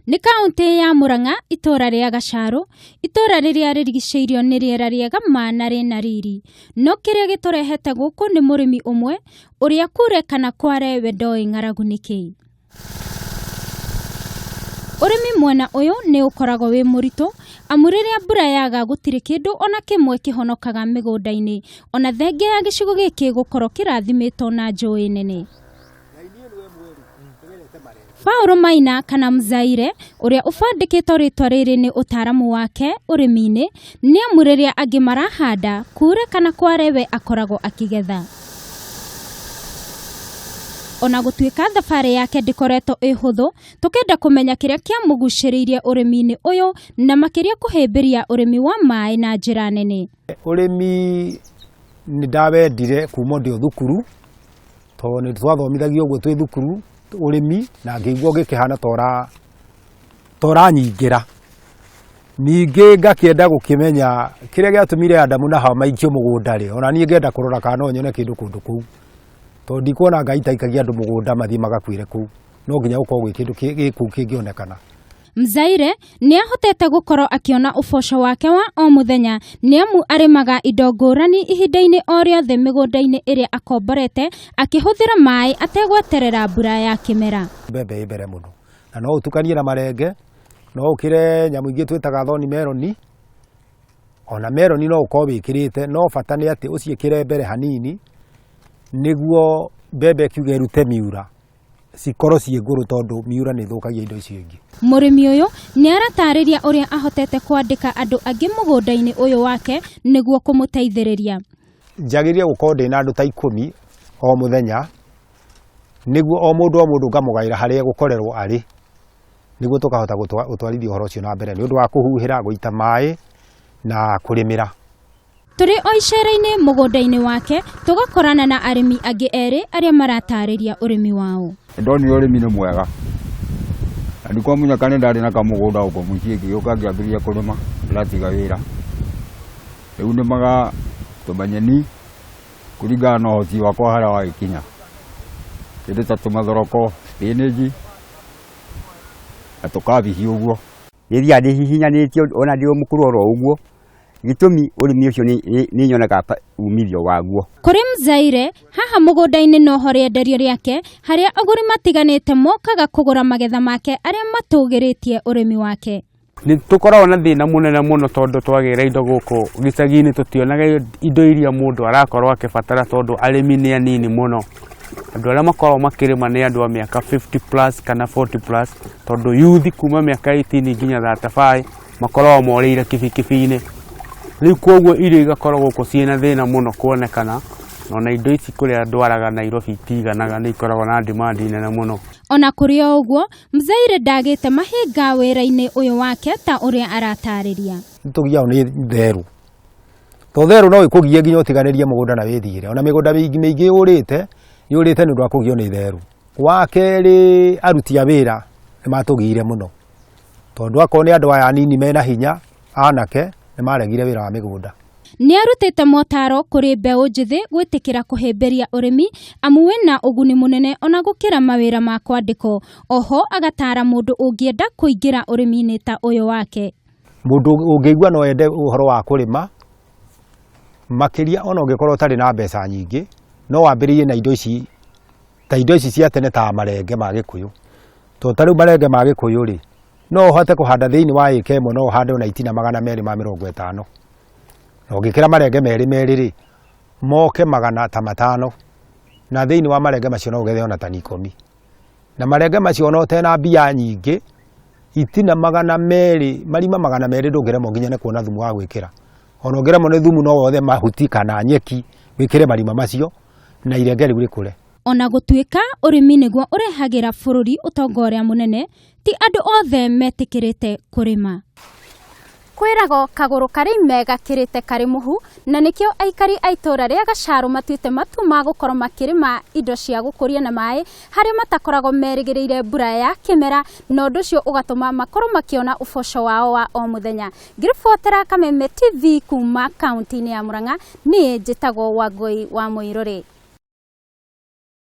Nĩ kaũntĩ ya Murang'a, itũũra rĩa Gacarũ, itũũra rĩrĩa rĩrigicĩirio nĩ rĩera rĩega ma na rĩna riri. No kĩrĩa gĩtũrehete gũkũ nĩ mũrĩmi ũmwe ũrĩa kure kana kware we ndoĩ ng'aragu nĩkĩ. Ũrĩmi mwena ũyũ nĩ ũkoragwo wĩ mũritũ amu rĩrĩa mbura yaga gũtirĩ kĩndũ ona kĩmwe kĩhonokaga mĩgũnda-inĩ ona thengia ya gĩcigo gĩkĩ gũkorwo kĩrathimĩtwo na njũĩ nene. Paulo Maina kana Mzaire ũrĩa ũbandĩkĩtwo rĩtwa rĩrĩ nĩ ũtaaramu wake ũrĩmi-inĩ nĩ amu rĩrĩa angĩ marahanda kure kana kware we akoragwo akĩgetha. Ona gũtuĩka thabarĩ yake ndĩkoretwo ĩ hũthũ, tũkenda kũmenya kĩrĩa kĩamũgucĩrĩirie ũrĩmi-inĩ ũyũ na makĩria kũhĩmbĩria ũrĩmi wa maĩ na njĩra nene. Ũrĩmi nĩ ndawendire kuma ndĩ o thukuru, tondũ nĩ twathomithagio ũguo twĩ thukuru ũrĩmi na ngĩigua ũgĩkĩhana ta ũranyingĩra. Ningĩ ngakĩenda gũkĩmenya kĩrĩa gĩatũmire Adamu na Hawa maikio mũgũnda rĩ, ona niĩ ngenda kũrora kana no nyone kĩndũ kũndũ kũu. Tondũ ndikuona Ngai ta aikagia andũ mũgũnda mathiĩ magakuĩre kũu, no nginya gũkorwo gwĩ kĩndũ gĩ kũu kĩngĩonekana. Mzaire nĩ ahotete gũkorwo akĩona ũboco wake wa o mũthenya nĩ amu arĩmaga indo ngũrani ihinda-inĩ o rĩothe mĩgũnda-inĩ ĩrĩa akomborete akĩhũthĩra maĩ ategweterera mbura ya kĩmera. Mbembe ĩ mbere mũno na no ũtukanie na marenge, no ũkĩre nyamũ ingĩ twĩtaga thorn melon, ona meroni no ũkorwo wĩkĩrĩte no bata nĩ atĩ ũciĩkĩre mbere hanini nĩguo mbembe ĩkiuga ĩrute miura cikorwo ciĩ ngũrũ tondũ miura nĩ ĩthũkagia indo icio ingĩ. Mũrĩmi ũyũ nĩ aratarĩria ũrĩa ahotete kwandĩka andũ angĩ mũgũnda-inĩ ũyũ wake nĩguo kũmũteithĩrĩria. Njagĩrĩire gũkorwo ndĩna andũ ta ikũmi o mũthenya nĩguo o mũndũ o mũndũ ngamũgaĩra harĩa egũkorerwo arĩ nĩguo tũkahota gũtwarithia ũhoro ũcio na mbere nĩ ũndũ wa kũhuhĩra, gũita maĩ na kũrĩmĩra. Tũrĩ o icera-inĩ mũgũnda-inĩ wake tũgakorana na arĩmi angĩ erĩ arĩa maratarĩria ũrĩmi wao. Ndonire ũrĩmi nĩ mwega na ndikwa mũnyaka nĩ ndarĩ na kamũgũnda gũkũ mũciĩ ngĩgĩũka ngĩambĩrĩria kũrĩma ndĩratiga wĩra. Rĩu nĩmaga tũmanyeni kũringana na ũhoti wakwa harĩa wagĩkinya. Kĩndũ ta tũmathoroko, spinach na tũkabici ũguo. Nĩ thiaga ndĩhihinyanĩtie ona ndĩ o mũkũrũ oro ũguo, gĩtũmi ũrĩmi ũcio nĩ nyonaga umithio waguo. Kũrĩ Mzaire, haha mũgũnda-inĩ noho rĩenderio rĩake harĩa agũri matiganĩte mokaga kũgũra magetha make arĩa matũgĩrĩtie ũrĩmi wake. Nĩ tũkoragwo na thĩna mũnene mũno tondũ twagĩra indo gũkũ gĩcagi-inĩ tũtionaga indo iria mũndũ arakorwo akĩbatara tondũ arĩmi nĩ anini mũno. Andũ arĩa makoragwo makĩrĩma nĩ andũ a mĩaka 50 plus kana 40 plus tondũ youth kuma mĩaka 18 nginya 35 makoragwo morĩire kibikibi-inĩ. Rĩu koguo irio igakorwo gũkũ ciĩna thĩna mũno kuonekana na ona indo ici kũrĩa ndwaraga Nairobi itiganaga nĩ ikoragwo na demand nene mũno. Ona kũrĩ o ũguo, Mzaire ndagĩte mahĩnga wĩra-inĩ ũyũ wake ta ũrĩa aratarĩria. Nĩtũgiagwo nĩ therũ, to therũ no ĩkũgie nginya ũtiganĩrie mũgũnda na wĩthiĩre. Ona mĩgũnda mĩingĩ yũrĩte, yũrĩte nĩ ũndũ wa kũgio nĩ therũ. Wa kerĩ aruti a wĩra nĩ matũgiire mũno, tondũ akorwo nĩ andũ aya anini mena hinya anake nĩ maregire wĩra wa mĩgũnda. Nĩ arutĩte motaro kũrĩ mbeũ njĩthĩ gwĩtĩkĩra kũhĩmbĩria ũrĩmi amu wĩna ũguni mũnene ona gũkĩra mawĩra ma kwandĩkwo. Oho agatara mũndũ ũngĩenda kũingĩra ũrĩmi-inĩ ta ũyũ wake. Mũndũ ũngĩigua no ende ũhoro wa kũrĩma, makĩria ona ũngĩkorwo ũtarĩ na mbeca nyingĩ, no wambĩrĩrie na indo ici ta indo ici cia tene ta marenge ma gĩkũyũ. Tondũ ta rĩu marenge ma gĩkũyũ rĩ, no ũhote kũhanda thĩinĩ wa ĩka ĩmwe no ũhande ona itina 250. Na ũngĩkĩra marenge merĩ merĩ rĩ, moke magana ta matano. Na thĩinĩ wa marenge macio no ũgethe ona tani ikũmi. Na marenge macio ona ũtena mbia nyingĩ, itina 200, marima 200 ndũngĩremwo nginya nĩ kuona thumu wa gwĩkĩra. Ona ũngĩremwo nĩ thumu no wothe mahuti kana nyeki wĩkĩre marima macio na irenge rĩu rĩkũre. Ona gũtuĩka ũrĩmi nĩguo ũrehagĩra bũrũri ũtonga ũrĩa mũnene, ti andũ othe metĩkĩrĩte kũrĩma. Kwĩragwo kagũrũ karĩ ime gakĩrĩte karĩ mũhu, na nĩkĩo aikari a itũũra rĩa Gacarũ matuĩte matua ma gũkorwo makĩrĩma indo cia gũkũria na maĩ harĩa matakoragwo merĩgĩrĩire mbura ya kĩmera, na ũndũ ũcio ũgatũma makorwo makĩona ũboco wao wa o mũthenya. Ngĩribotera Kameme TV kuma kaunti-inĩ ya Murang'a, niĩ njĩtagwo Wangũi wa Mũirũrĩ.